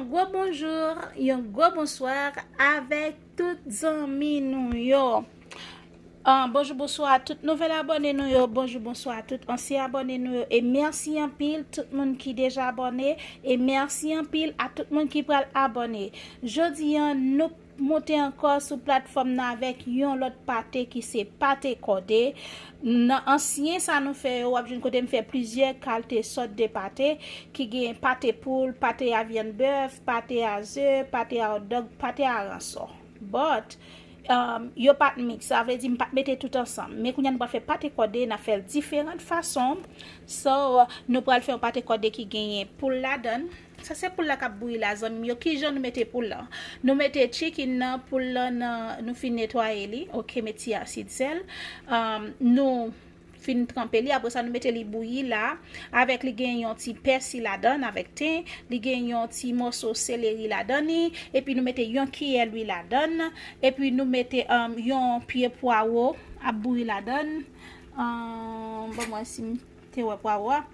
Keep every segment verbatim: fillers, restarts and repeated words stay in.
Gwo bonjou, yon gwo bonswa avèk tout zanmi nou yo. Ah, bonjou, bonswa a tout nouvèl abòne nou yo. Bonjou, bonswa a tout ansyen abòne nou yo. E mèsi anpil tout moun ki deja abòne. E mèsi anpil a tout moun ki pral abòne. Jodi a, nou monte ankò sou platfòm nan avèk yon lòt pate ki se pate kòde. Nan ansyen sa nou fè yo, w ap jwenn kote m fè plizyè kalte sòt de pate, ki gen pate poul, pate a vyann bèf, pate a ze, pate a hotdog, pate a aransò. But, um, yo pa t mix, sa vle di m pa t mete tout ansanm. Men kounye a nou pral fè pate kòde, n ap fè l diferan fason. So, nou pral fè yon pate kòde ki genyen poul ladan l. Sa se poul la k ap bouyi la, zanmi m yo. Kijan nou mete poul la? Nou mete chicken nan, poul la nan, nou fin netwaye li, oke, met ti asid sèl. Um, nou fin tranpe li, apre sa nou mete li bouyi la, avèk li gen yon ti pèsi ladan l avèk ten, li gen yon ti mòso seleri ladan li, epi nou mete yon kiyè lwil ladan l, epi nou mete, um, yon pye pwawo ap bouyi ladan l. Um, ban m wè si m te wè pwawo a.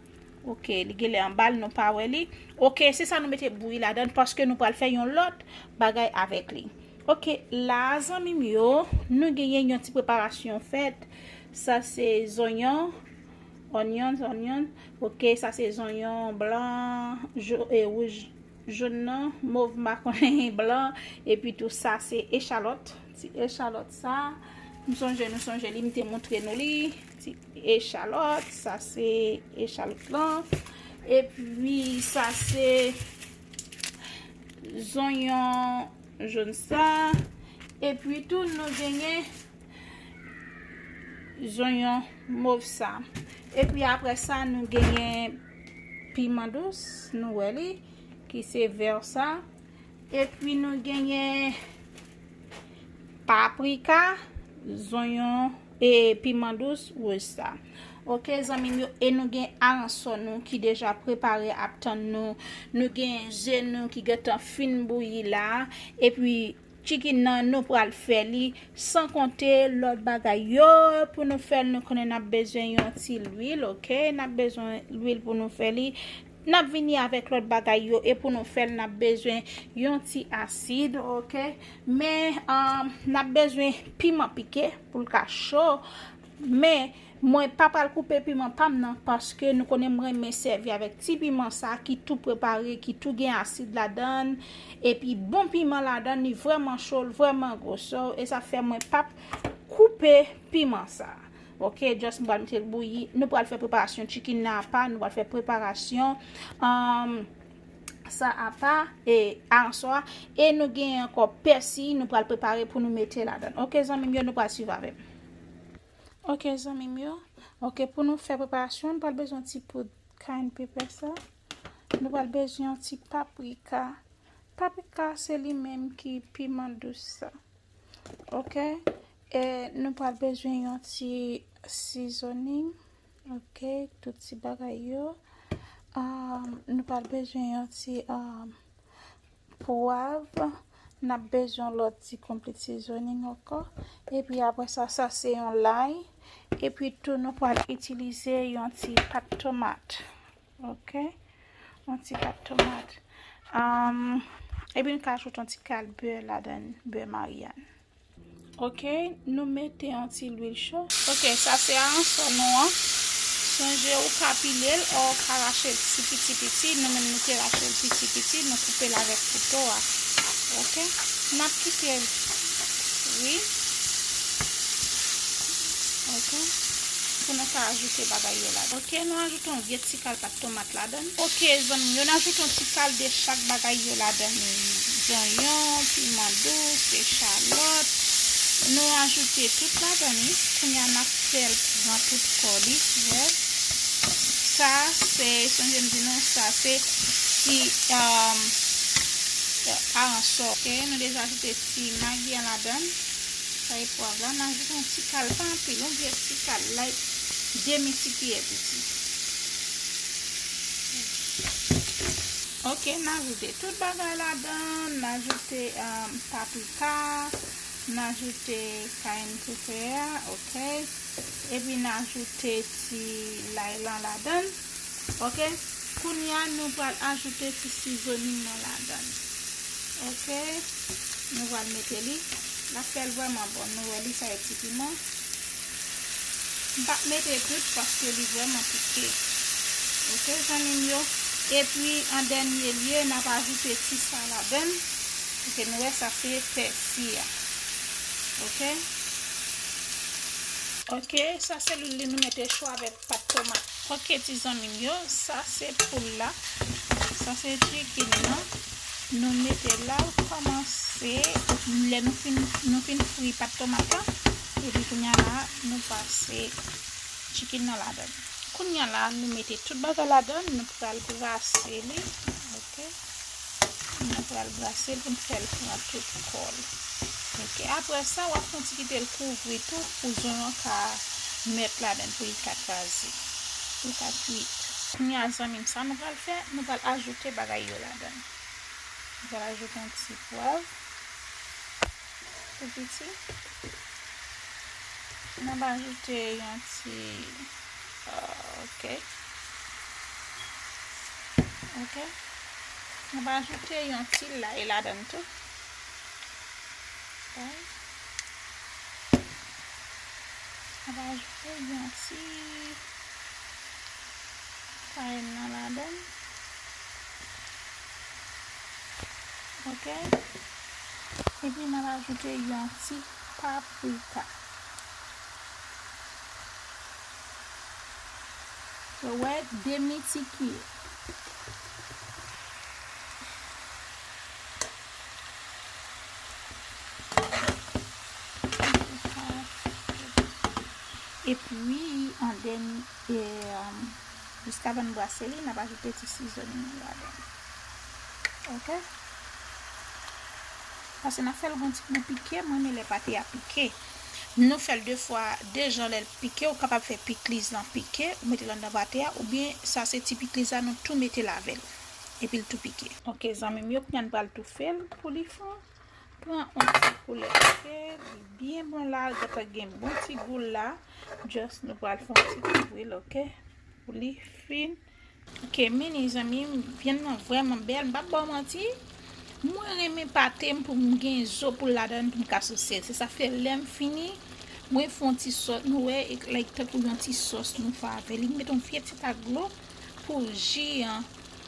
Oke, li genlè anba l, nou pa wè li. Oke, se sa nou mete bouyi ladan l, paske nou pral fè yon lòt bagay avèk li. Oke, la, zanmi m yo, nou genyen yon ti preparasyon fèt. Sa se zonyon, onions, onion. Oke, sa se zonyon blan, jo-, e wouj, jòn nan, mov, m pa konnen, blan, epi tou sa se echalòt, ti echalòt sa. M sonje, nou sonje li, m te montre nou li. Ti echalòt, sa se echalòt lan. Epi sa se zonyon jòn sa. Epi tou nou genyen zonyon mov sa. Epi apre sa nou genyen piman dous, nou wè li, ki se vè sa. Epi nou genyen paprika, zonyon e piman dous wouj sa. Oke, zanmi m yo, e nou gen aransò nou ki deja prepare ap tann nou. Nou gen ze nou ki gentan fin bouyi la. Epi chicken nan, nou pral fè li, san konte lòt bagay yo pou nou fè l. Nou konnen n ap bezwen yon ti lwil, oke? N ap bezwen lwil pou nou fè li. N ap vini avèk lòt bagay yo, e pou nou fè l, n ap bezwen yon ti asid, oke? Men, um, n ap bezwen piman pike pou l ka cho. Men, mwen pa pral koupe piman pa m nan, paske nou konnen m renmen sèvi avèk ti piman sa ki tou prepare, ki tou gen asid ladan l, epi bon piman ladan l, li vrèman cho, l vrèman gwo. So, e sa fè mwen p ap koupe piman sa. Oke, just m pral mete l bouyi. Nou pral fè preparasyon chicken nan apa, nou pral fè preparasyon, um, sa apa, e aransò a, e nou gen ankò pèsi, nou pral prepare pou nou mete ladan. Oke, zanmi m yo, nou pral swiv avè m. Oke, zanmi m yo. Oke, pou nou fè preparasyon, nou pral bezwen ti poud cayenne pepper sa. Nou pral bezwen yon ti paprika. Paprika, se li menm ki piman dous sa. Oke? E nou pral bezwen yon ti seasoning. Oke? Tout ti bagay yo. Um, nou pral bezwen yon ti, um, pwav. N ap bezwen lòt ti complete seasoning ankò. Epi apre sa, sa se yon lay. Epi tou, nou pral itilize yon ti pat tomat. Oke? Yon ti pat tomat. Um, epi nou ka ajoute yon ti kal bè ladan, bè Maryàn. Oke, nou mete yon ti lwil cho. Oke, sa se aransò nou an. Sonje ou ka pile l, ou ka rache l ti piti piti. Nou menm nou te rache l piti piti, nou koupe l avèk kouto a. Oke, n ap kite l fri. Oke, pou nou ka ajoute bagay yo ladan. Oke, nou ajoute yon vye ti kal pat tomat ladan. Oke, zanmi m yo, n ajoute yon ti kal de chak bagay yo ladan. Zonyon, piman dous, echalòt. Nou ajoute tout ladan li. Kounye a n ap fè l pran tout kò li. Yes. Sa se, sonje m di nou, sa se ti, um, aransò. Oke, nou deja ajoute ti magi an ladan. Sa e pwav la, n ajoute yon ti kal, pa anpil, yon vye ti kal, like, demi ti kiyè piti. Oke, n ajoute tout bagay ladan, n ajoute, um, paprika, n ajoute cayenne pepper a, oke. Epi n ajoute ti lay lan ladan. Oke. Kounye a, nou pral ajoute ti sizonin nan ladan l. Oke? Nou pral mete li. L ap fè l vrèman bon. Nou wè li, sa e ti piman. M p ap mete tout paske li vrèman pike. Oke, zanmi m yo? Epi, an dènye lye, n ap ajoute ti sa ladan l. Oke, nou wè sa se pèsi a. Oke? Oke, sa se lwil li nou mete cho avèk pat tomat. Oke, ti zanmi m yo, sa se poul la. Sa se chicken nan. Nou mete la, l kòmanse, lè nou fin, nou fin fri pat tomat la. Epi kounye a la, nou pase chicken nan ladan l. Kounye a la, nou mete tout bagay ladan l, nou pral brase li. Oke? Nou pral brase l pou n fè l pran tout kò l. Oke, apre sa, w ap fè yon ti kite l kouvri tou pou zonyon ka mèt ladan l, pou li ka kraze, pou li ka kuit. Kounye a, zanmi m, sa nou pral fè, nou pral ajoute bagay yo ladan l. Nou pral ajoute yon ti pwav tou piti. N ap ajoute yon ti, ah, oke. Oke. N ap ajoute yon ti lay ladan l tou. Oke. N ap ajoute yon ti kayenn nan ladan l. Oke. Epi n ap ajoute yon ti paprika. Yo wè, demi ti kiyè. Epi, an dènye, e, um, jiskavan n brase li, n ap ajoute ti sizonin nan ladan l. Oke? Paske n ap fè l gon ti gou pike, mwen renmen lè pate a pike. Nou fè l de fwa, de jan lè l pike, ou kapab fè pikliz lan pike, ou mete l anndan pate a, oubyen sa se ti pikliz la, nou tou mete l avè l. Epi l tou pike. Oke, zanmi m yo, kounye a n pral toufe l pou li fon. Pran yon ti koulè, oke? Li byen bon la, l gentan gen bon ti gou la. Just nou pral fè yon ti kouvri l, oke? Pou li fin. Oke, men zanmi m, vyann nan vrèman bèl. M p ap ba w manti. Mwen renmen pate m pou m gen zo pou l ladan l, pou m ka souse l. Se sa fè lè m fini, mwen fè yon ti sòs. Nou wè, e, like, tankou yon ti sòs nou fè avè li. M mete yon fye ti tak dlo pou ji an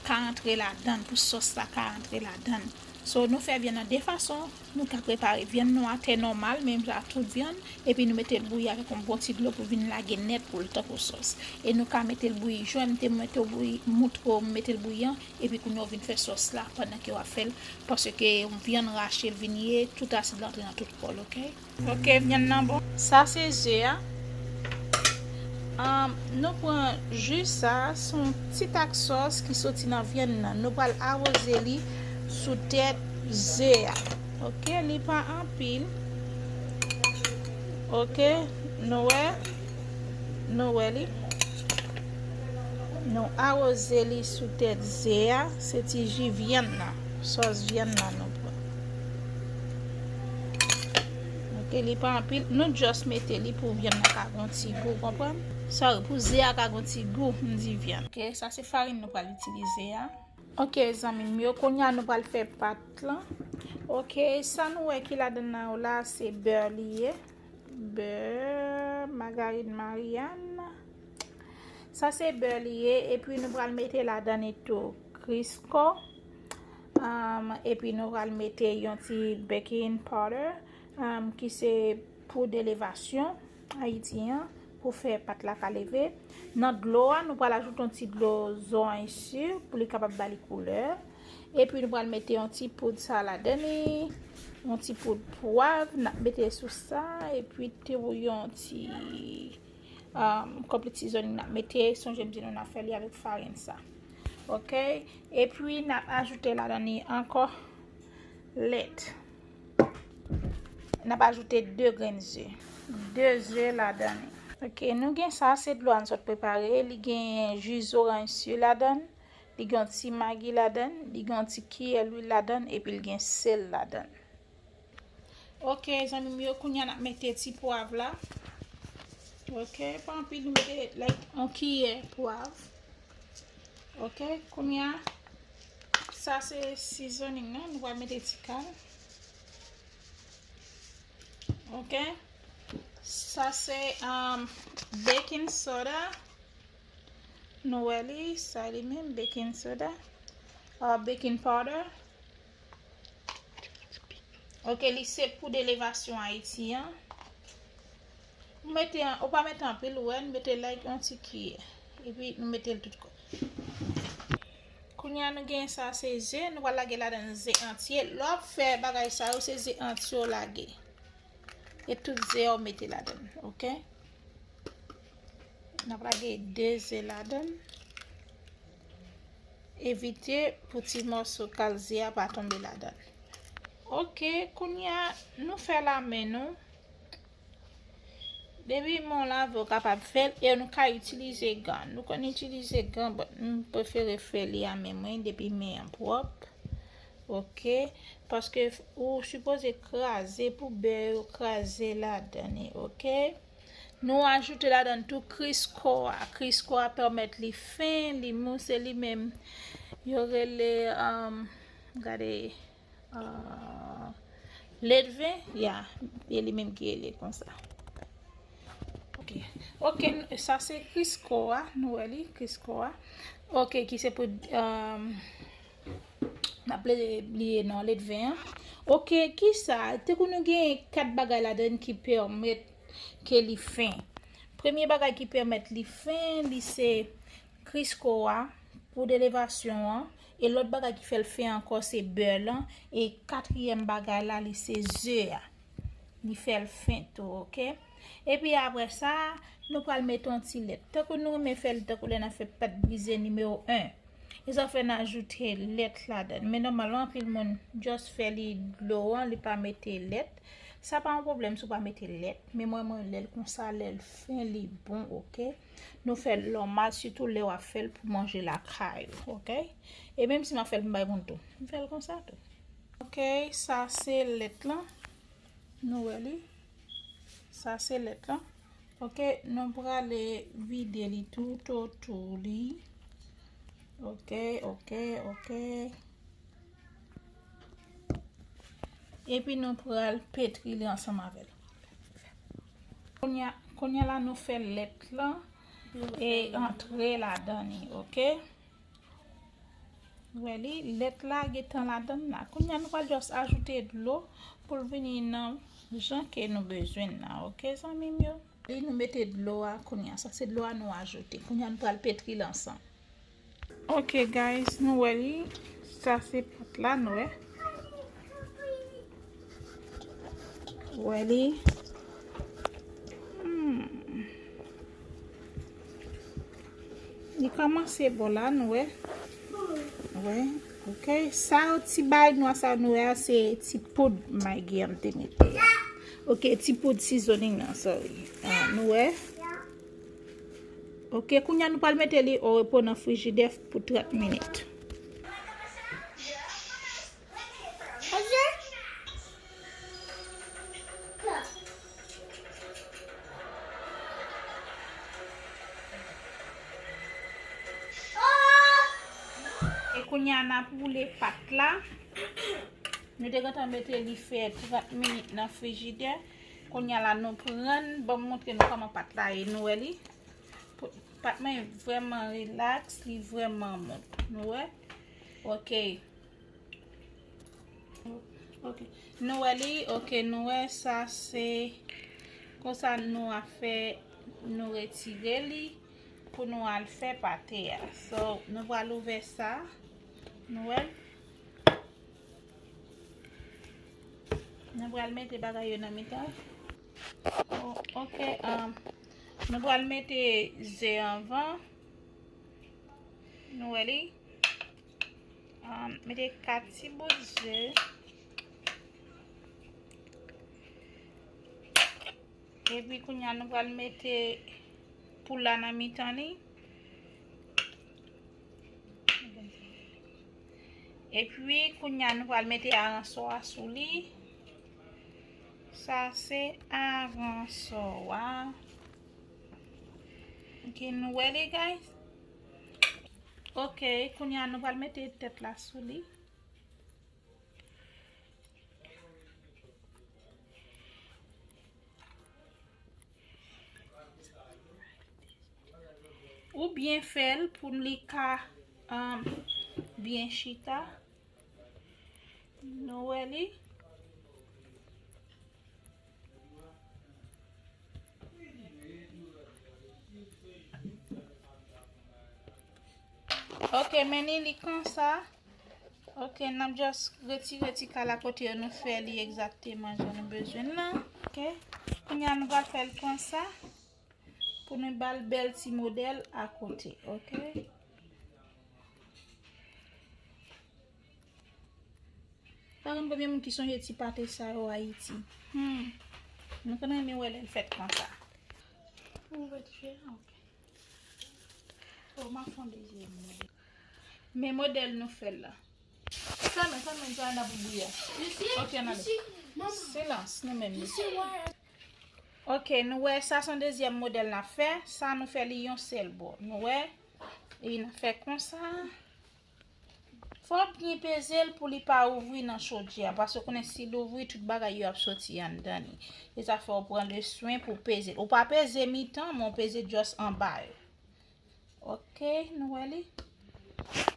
ka antre ladan l, pou sòs la ka antre ladan l. So, nou fè vyann nan de fason. Nou ka prepare vyann nou atè nòmal, menm jan ak tout vyann, epi nou mete l bouyi avèk yon bon ti dlo pou vin lage nèt pou l tankou sòs. E nou ka mete l bouyi jan m te mete w bouyi, moutre w m mete l bouyi an, epi kounye a w vin fè sòs la pandan ke w ap fè l, paske yon vyann rache l vin ye, tout asid la antre nan tout kò l, oke? Oke, vyann nan bon. Sa se ze a. Ahn, nou pran ji sa, se yon ti tak sòs ki soti nan vyann nan. Nou pral awoze li sou tèt ze a. Oke, li pa anpil. Oke, nou wè? Nou wè li? Nou awoze li sou tèt ze a, se ti ji vyann nan, sòs vyann nan nou pran. Oke, li pa anpil, nou just mete li pou vyann nan ka gon ti gou, konprann? Sorry, pou ze a ka gon ti gou, m di vyann. Oke, sa se farin nou pral itilize a. Oke, zanmi m yo, kounye a nou pral fè pat lan. Oke, sa nou wè ki ladan nan yo la, se bè li ye. Bè, magarin Maryàn. Sa se bè li ye, epi nou pral mete ladan li tou Crisco. Um, epi nou pral mete yon ti baking powder, um, ki se poud elevasyon Ayiti an, pou fè pat la ka leve. Nan dlo a, nou pral ajoute yon ti dlo zoranj si pou li kapab ba li koulè. Epi nou pral mete yon ti poud sa ladan li, yon ti poud pwav, n ap mete sou sa, epi tou yon ti, um, kòplèt sizonin n ap mete, sonje m di nou n ap fè li avèk farin sa. Oke? Epi n ap ajoute ladan li ankò lèt. N ap ajoute de grenn ze. De ze ladan li. Oke, nou gen sa, se dlo a n sot prepare. Li gen ji zoranj si ladan l. Li gen yon ti magi ladan l. Li gen yon ti kiyè lwil ladan l. Epi l gen sèl ladan l. Oke, zanmi m yo, kounye a n ap mete ti pwav la. Oke, pa anpil, nou mete, like, yon kiyè pwav. Ok, kounye a, sa se seasoning nan, nou pral mete ti kal. Ok, sa se um, baking soda. Nou wè li, sa li menm, baking soda, uh, baking powder. Ok, li se poud elevasyon Ayiti an. Ou mete, ou pa mete anpil, ou wè, nou mete like yon ti kiyè. Epi nou mete l tout kò. Kounye a nou gen sa se ze, nou pral lage ladan ze antye. Lè w ap fè bagay sa yo, se ze antye w lage. E tout ze a w mete ladan, ok? N ap lage de ze ladan. Evite pou ti mòso kal ze a pa tonbe ladan. Ok, kounye a, nou fè lamen nou. Depi men w lave, w kapab fè l e nou ka itilize gan. Nou konn itilize gan, but m prefere fè li a men mwen depi men an pwòp. Ok, paske ou sipoze kraze pou bè yo kraze ladan li, ok? Nou ajoute ladan tou Crisco a. Crisco a pèmèt li fen, li mou, se li menm yo rele, um, gade, uh, ledven, ya, e li menm ki rele konsa. Ok, ok, sa se Crisco a, nou wè li, Crisco a. Ok, ki se pou, um, n ap bliye non ledven an. Ok, kisa? Tankou nou gen kat bagay ladan ki pèmèt ke li fen. Premye bagay ki pèmèt li fen, li se Crisco a, poud elevasyon an. E lòt bagay ki fè l fen ankò, se bè lan. E katriyèm bagay la, li se ze a. Li fè l fen tou, ok? Epi apre sa, nou pral mete yon ti lèt. Tankou nou renmen fè l, tankou lè n ap fè pat brize nimewo en. E sa fè n ajoute lèt ladan. Men nòmal, anpil moun just fè li dlo an, li pa mete lèt. Sa pa yon pwoblèm si w pa mete lèt. Men mwen, mwen, lè l konsa, lè l fen, li bon, ok? Nou fè l nòmal, sitou lè w ap fè l pou manje lakay ou, ok? E menm si m ap fè l pou m bay moun tou, m fè l konsa tou. Ok, sa se lèt lan. Nou wè li. Sa se lèt lan. Ok, nou prale vide li toutotou li. Ok, ok, ok. Epi nou pral petri li ansanm avè l. Kounye a, kounye a la nou fè lèt lan e antre ladan li, ok? Wè li, lèt la gentan ladan la. Kounye a nou pral just ajoute dlo pou l vini nan jan ke nou bezwen l la, ok, zanmi m yo? Li nou mete dlo a kounye a. Sa se dlo a nou ajoute. Kounye a nou pral petri l ansanm. Ok, guys, nou wè li. Sa se pat la, nou wè. Wè li. Hmm. Li kòmanse bon la, nou wè. Wè. Ok. Sa yo ti bay nwa sa nou wè a, se ti poud Maggi an te mete a. Ok, ti poud seasoning nan, sorry. Ah, nou wè. Ok, kounye a nou pral mete li o repo nan frijidè pou trant minit. E kounye a n ap woule pat la. Nou te gentan mete li fè trant minit nan frijidè. Kounye a la nou pran, ban m montre nou kòman pat la ye, nou wè li. Pat mwen vrèman rilaks, li vrèman mou. Nou wè? Ok. Ok. Nou wè li, ok, nou wè sa se konsa nou a fè, nou retire li pou nou al fè pate a. So, nou pral ouvè sa. Nou wè? Nou pral mete bagay yo nan mitan. O-, ok, um, nou pral mete ze anvan. Nou wè li. Um, mete kat ti bout ze. Epi kounye a nou pral mete poul la nan mitan li. Epi kounye a nou pral mete aransò a sou li. Sa se aransò a. Ok, nou wè li, guys. Ok, kounye a nou pral mete tèt la sou li. Ou byen fè l pou li ka, um, byen chita. Nou wè li. Ok, men li, li konsa. Ok, n ap just retire ti kal akote yo, nou fè li egzakteman jan nou bezwen l lan. Ok, kounye a nou pral fè l konsa. Pou nou ba l bèl ti modèl akote, ok? Pa konn konbyen moun ki sonje ti pate sa yo Ayiti. Hmm. Nou konn renmen wè lè l fèt konsa. Ou wè ti fè, ok. Oh, m ap fè yon dezyèm modèl. Men modèl nou fè l la. Fèmen, fèmen, Joanna, pou bouyi a. Ok, ann ale. Silans, nou menm. Ok, nou wè, sa se yon dezyèm modèl n ap fè. Sa nou fè li yon sèl bò. Nou wè? E n ap fè konsa. Fò w byen peze l pou li pa ouvri nan chodyè a. Paske w konnen si l ouvri, tout bagay yo ap soti anndan li. E sa fè w pran le swen pou w peze l. Ou pa peze mitan, men w peze just anba yo. Ok, nou wè li?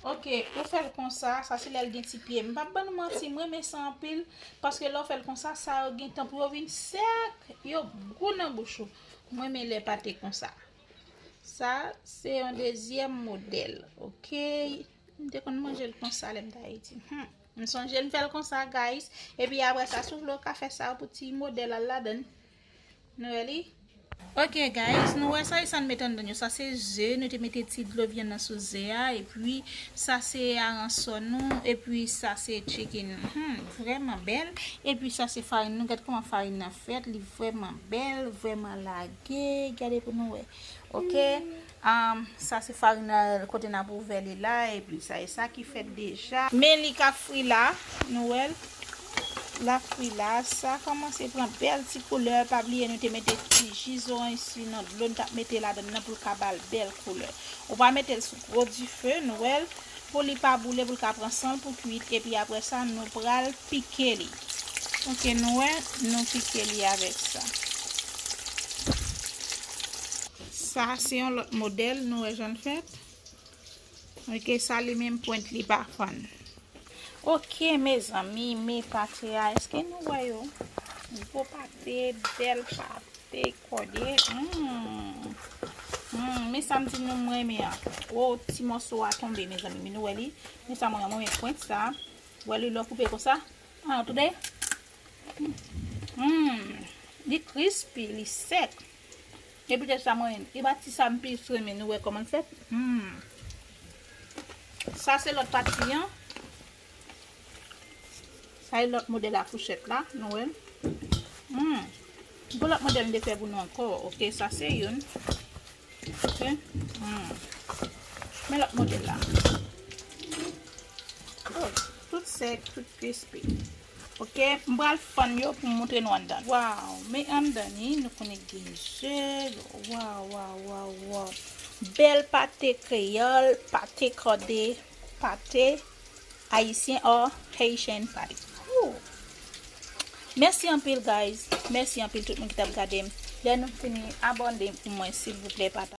Ok, ou fè l konsa, sa se lè l gen ti pye. M p ap ban nou manti, m renmen sa anpil, paske lè w fè l konsa, sa yo gen tan pou yo vin sèk, yo gou nan bouch ou. M renmen lè pate konsa. Sa se yon dezyèm modèl, ok? M te konn manje l konsa lè m t Ayiti. Hmm. M sonje m fè l konsa, guys. Epi apre sa, si w vle, w ka fè sa pou ti modèl la ladan l. Nou wè li? Ok, guys, nou wè sa, e sa n met anndan yo. Sa se ze, nou te mete ti dlo vyann nan sou ze a, epi sa se aransò nou, epi sa se chicken. Hmm, vrèman bèl. Epi sa se farin nou, gad kòman farin nan fèt, li vrèman bèl, vrèman lage. Gade pou nou wè. Ok? Um, sa se farin nan kote n ap ouvè li la, epi sa e sa ki fèt deja. Men li ka fri la, nou wè l. L ap fri la, sa kòmanse pran bèl ti koulè. Pa bliye nou te mete ti ji zoranj si nan dlo n t ap mete ladan nan pou l ka ba l bèl koulè. Ou pa mete l sou gwo dife, nou wè l, pou li pa boule, pou l ka pran san l pou kwit. Epi apre sa, nou pral pike li. Ok, nou wè, nou pike li avèk sa. Sa se yon lòt modèl, nou wè jan l fèt. Ok, sa li menm pwent li pa fann. Ok, mezanmi, men pate a, èske nou wè yo? Gwo pate, bèl pate, kòde. Hmm. Hmm, men sa m di nou m renmen an. Wo, ti mòso a tonbe, mezanmi, men nou wè li. Men sa mwen, mwen renmen pwent sa. Wè li lè w koupe konsa. Ah, tande? Hmm, li crispy, li sèk. E poutèt sa mwen, e pati sa m plis renmen, nou wè kòman l fèt. Hmm. Sa se lòt pati an. Sa e lòt modèl a fouchèt la, nou wè. Hmm. Gon lòt modèl m te fè pou nou ankò. Ok, sa se youn. Ok. Hmm. Men lòt modèl la. Oh, tout sèk, tout crispy. Ok, m pral fann yo pou m montre nou anndan. Waw, men anndan ni, nou konnen gen ze. Waw, waw, waw, waw. Bèl pate kreyòl, pate kòde, pate ayisyen or Haitian pate. Woo. Mèsi anpil, guys. Mèsi anpil tout moun ki t ap gade m. Lè nou fini, abòne pou mwen, silvouplè, pataje.